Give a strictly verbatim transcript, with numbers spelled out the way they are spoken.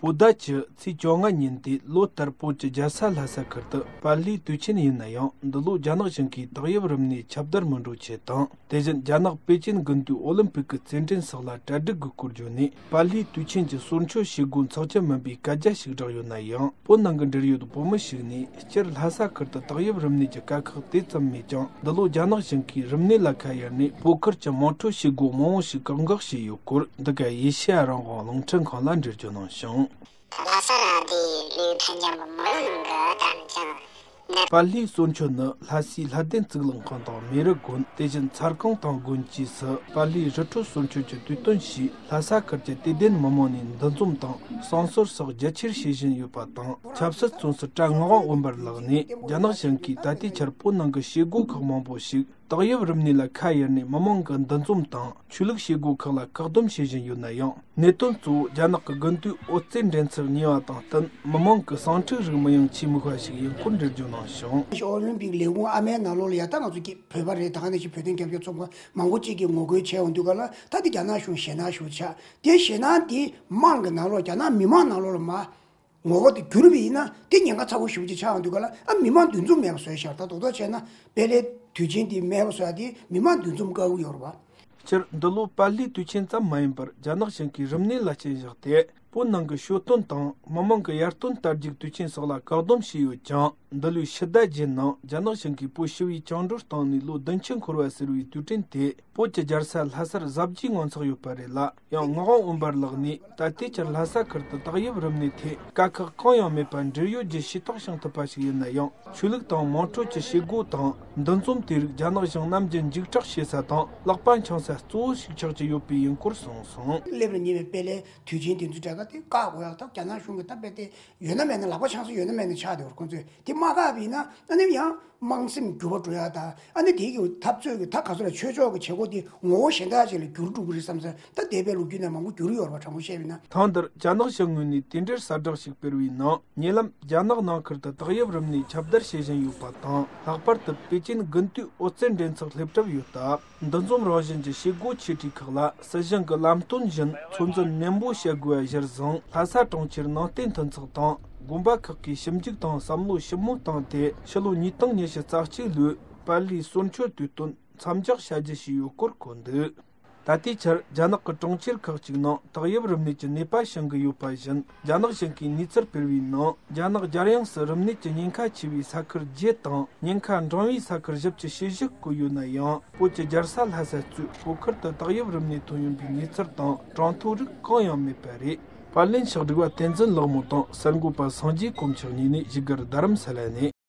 བོད་ཟླ་བཅུ་ཚེས་བཅོ་ལྔ་ཉིན་དེ་ལོ་ལྟར་བོད་ཀྱི་རྒྱལ་ས་ལྷ་ས་ཁུལ་དུ་པར་ལིའི་དུས་ཆེན་ཡིན་ན་ཡང་། འདི་ལོ་རྒྱ་ནག་གཞུང་གིས་ཏག་དབྱིབས་རིམས་ནད་ཁྱབ་གདལ་མི་འགྲོ་ཆེད་དང་། དེ་བཞིན་རྒྱ་ནག་པེ་ཅིན་དགུན་དུས་ཨོ་ལིམ་ཕིག་གི་རྩེད་འགྲན་སོགས་ལ་གྲ་སྒྲིག་གི་སྐོར་བརྗོད་ནས། པར་ལིའི་དུས་ཆེན་གྱི་སོར་འཆུ་བྱེད་སྒོ་འཚོགས་རྒྱུ་མིན་པའི་སྐད་ཆ་ཞིག་བསྒྲགས་ཡོད་ན་ཡང་། བོད་ནང་གི་འབྲེལ་ཡོད་བོད་མི་ཞིག་ནས། སྤྱིར་ལྷ་ས་ཁུལ་དུ་ཏག་དབྱིབས་རིམས་ནད་ཀྱི་དཀའ་ཁག་དེ་ཙམ་མེད་ཀྱང་། འདི་ལོ་རྒྱ་ནག་གཞུང་གིས་རིམས་ནད་ལ་ཁ་གཡར་ནས། བོད་ཁུལ་གྱི་དམངས་ཁྲོད་བྱེད་སྒོ་མང་བོ་ཞིག་བཀག་འགོག་བྱས་ཡོད་སྐོར། འདི་ག་ཨེ་ཤེ་ཡ་རང་དབང་རླུང་འཕྲིན་ཁང་ལ་འགྲེལ་བརྗོད་གནང་ཞིང་། ལྷ་ས་ར་དེ་ལུས་ཐན་ཅང་གི་མི་རིགས་ནང་གི་དམ་ཅང་ནི། པར་ལིའི་སོར་འཆུ་ནི་ལྷ་སའི་ལྷ་ལྡན་གཙུག་ལག་ཁང་དང་མེ་རི་དགོན། དེ་བཞིན་མཚར་ཁང་དང་དགོན་བཅས་སུ་པར་ལིའི་རི་ཁྲོད་སོར་འཆུ་གྱི་དུས་སྟོན་ཞེས། ལྷ་ས་ཁུལ་གྱི་དད་ལྡན་མི་མང་ནས་འདུ་འཛོམས་དང་། བསང་གསོལ་སོགས་རྒྱ་ཆེར་བྱེད་བཞིན་ཡོད་པ་དང་། ཆབ་སྲིད་བཙོན་ཟུར་བྲག་ངག་དབང་དབེན་པར་ལགས་ནས། རྒྱ་ནག་གཞུང་གིས་ད་ལྟའི་ཆར་བོད་ནང་གི་བྱེད་སྒོ་ཁག་མང་པོ་ཞིག་ཏག་དབྱིབས་རིམས་ནད་ལ་ཁ་གཡར་ནས། མི་མང་གི་འདུ་འཛོམས་དང་ཆོས་ལུགས་བྱེད་སྒོ་ཁག་ལ་བཀག་སྡོམ་བྱེད་བཞིན་ཡོད་ན་ཡང་། གནད་དོན་གཙོ་བོ་རྒྱ་ནག་གི་དགུན་དུས་ཨོ་རྩེད་འགྲན་ཚོགས་ཉེ་བ་དང་བསྟུན། མི་མང་གི་བསང་ཁྲུས་རིགས་མི་ཡོང་ཆེས་མི་ཁ་ཞིག་ཡིན་སྐོར་འགྲེལ་བརྗོད་གནང་ཞིང་། ཨོ་ལིམ་པིག་ལས་ཁུངས་ཨ་མའི་ནང་ལོགས་ལ་ཡ། ད་ང་ཚོ་གི་བོད་པ་རེད། ད་ག་ནང་བཞིན་བོད་དོན་རྒྱབ་སྐྱོར་ཚོགས་པ་མང་པོ་ཅིག་གིས་ངོ་རྒོལ་བྱས་ཡོང་དུས་ག་ལ། ད་དེ་རྒྱ་ནག་གཞུང་ཞེད་སྣང་ཞེ་པོ་ཆགས། དེ་ཞེད་སྣང་དེ་དམངས་ཀྱི་ནང་ལོགས། རྒྱ་ནག་མི་མང་ནང་ལོགས་ལ་མར་ངོ་རྒོལ་དེ་གྱུར་པ་ཡིན་ན། དེ་ཉེན་ཁ་ཚ་པོ་ཞེ་པོ་ཅིག་ཆགས་ཡོང་དུས་ག་ལ། ཨ། མི་མང་འདུ་འཛོམས་མེད་པ་བཟོས་ཤག་ད་རྡོག་རྡོག་བྱས་ན་པར་ལིའི་དུས་ཆེན་དེ་མེད་པ་བཟོ་ཡ་དེ་མི་མང་འདུ་འཛོམས་དཀའ་གི་ཡོད་རེད་པ། སྤྱིར་འདི་ལོ་པར་ལིའི་དུས་ཆེན་ཙམ་མ་ཡིན་པར། རྒྱ་ནག་གཞུང་གིས་རིམས་ནད་ལ་རྐྱེན་བཞག་སྟེ། བོད་ནང་གི་ཞོ་སྟོན་དང་མི་མང་གི་ཡར་སྟོན་དར་རྒྱས་དུས་ཆེན་སོགས་ལ་བཀག་སྡོམ་བྱས་ཡོད་ཀྱང་། འདི་ལོའི་ཕྱི་ཟླ་བརྒྱད་ནང་རྒྱ་ནག་གཞུང་གིས་བོད་ཞི་བའི་བཅིངས་འགྲོལ་བཏང་ནས་ལོ་བདུན་ཅུ་འཁོར་བ་ཟེར་བའི་དུས་དྲན་དེ། བོད་ཀྱི་རྒྱལ་ས་ལྷ་སར་གཟབ་རྒྱས་ངང་འཚོགས་ཡོད་པ་རེད་ལ། ཡང་ངག་དབང་དབེན་པར་ལགས་ནས། ད་ལྟའི་ཆར་ལྷ་ས་ཁུལ་དུ་ཏག་དབྱིབས་རིམས་ནད་ཐད་དཀའ་ཁག་གང་ཡང་མེད་པར་འབྲེལ་ཡོད་བརྒྱུད་ཤེས་རྟོགས་བྱུང་ཐུབ་པ་ཞིག་ཡིན་ན་ཡང་། ཆོས་ལུགས་དང་དམངས་ཁྲོད་ཀྱི་བྱེད་སྒོ་དང་འདུ་འཛོམས་དེ་རིགས་རྒྱ་ནག་གཞུང་ནམ་རྒྱུན་འཇིགས་སྐྲག་བྱེད་ས་དང་ལག་པ་འཆང་ས་གཙོ་བོ་ཞིག་ཆགས་ཀྱི་ཡོད་པས་ཡིན་སྐོར་གསུངས་སོང་། སླེབས་ལ་ཉེ་བའི་པར་ལིའི་དུས་ཆེན་དེ་ཚོའི་གྲས་ཀ་དེ་བཀག་དགོས་ཡག་ད་རྒྱ་ནག་གཞུང་གི་ད་དཔེ་དེ་ཡོད་ན་མེད་ན། ལག་པ་འཆང་ས་ཡོད་ན་མེད་ན་ཆགས་བསྡད་ཡོད་རེད། ཁོང་ཚོས་དེ་མ་བཀག་པ་ཡིན་ན། ཨ་ནི་ཡང་དམངས་སེམས་འགྱུར་བ་འགྲོ་ཡག་ད། ཨ་ནི་དེའི་གི་འཐབ་རྩོད་ཀྱི་ད་ག་ཚོད་ལ་ཆོས་ཕྱོགས་ཀྱི་བྱེད་སྒོ་དེ་ངོ་བོ་གཞན་དག་ཅིག་ལ་འགྱུར་འགྲོ་གི་རེད་བསམ་ས། ད་འདས་པའི་ལོ་རྒྱུས་ནང་མང་པོ་འགྱུར་ཡོད་རེད་པ། དྲང་པོ་བཤད་པ་ཡིན་ན། ཐེངས་འདིར་རྒྱ་ནག་གཞུང་ངོས་ནས་དེ་འབྲེལ་གསལ་བསྒྲགས་ཤིག་སྤེལ་བའི་ནང་། ཉེ་ལམ་རྒྱ་ནག་ནང་ཁུལ་དུ་ཏག་དབྱིབས་རིམས་ནད་ཁྱབ་གདལ་བྱེད་བཞིན་ཡོད་པ་དང་། ལྷག་པར་དུ་པེ་ཅིན་དགུན་དུས་ཨོ་རྩལ་འགྲན་ཚོགས་སླེབས་གྲབས་ཡོད་སྟབས། འདུ་འཛོམས་རང་བཞིན་གྱི་བྱེད་སྒོ་ཆེ་གྲས་ཁག་ལ་སྲིད་གཞུང་གི་ལམ་སྟོན་བཞིན་ཚོད་འཛིན་ནན་པོ་བྱེད་དགོས་པ་གཞིར་བཟུང་། ལྷ་ས་གྲོང་ཁྱེར་ནང་བསྟན་མཐུན་ཚོགས་དང་དགོན་པ་ཁག་གིས་ཞིབ་འཇུག་དང་བསམ་བློ་ཞིབ་མོ་བཏང་སྟེ། ཕྱི་ལོ་ཉིས་སྟོང་ཉི་ཤུ་རྩ་གཅིག་ལོའི་པར་ལིའི་སོར་འཆུ་དུས་སྟོན་མཚམས་འཇོག་བྱ་རྒྱུ་ཞིག་ཡོད་སྐོར་འཁོད་འདུག་ད་ལྟའི་ཆར་རྒྱ་ནག་གི་གྲོང་ཁྱེར་ཁག་ཅིག་ནང་ཏོག་དབྱིབས་རིམས་ནད་ཀྱི་ནད་པ་བྱུང་གི་ཡོད་པ་བཞིན། རྒྱ་ནག་གཞུང་གིས་གནས་ཚུལ་སྤེལ་བའི་ནང་། རྒྱ་ནག་རྒྱལ་ཡོངས་སུ་རིམས་ནད་ཀྱི་ཉེན་ཁ་ཆེ་བའི་ས་ཁུལ་བརྒྱད་དང་ཉེན་ཁ་འབྲིང་བའི་ས་ཁུལ་བཞི་བཅུ་ཞེ་བཞི་བཀོད་ཡོད་ན་ཡང་། བོད་ཀྱི་རྒྱལ་ས་ལྷ་ས་གཙོས་བོད་ཁུལ་དུ་ཏོག་དབྱིབས་རིམས་ནད་ཐོན་ཡོད་པའི་གནས་ཚུལ་དང་གྲངས་ཐོ་རིགས་གང་ཡང་མེད་པ་རེད། པར་ལེན་ཕྱག་སྒྲིག་པ་བསྟན་འཛིན་ལྷག་མོ་དང་གསར་འགོད་པ་སངས་རྒྱས་དཀོན་མཆོག་གཉིས་ནས་བཞུགས་སྒར་རྡ་རམ་ས་ལ་ནས།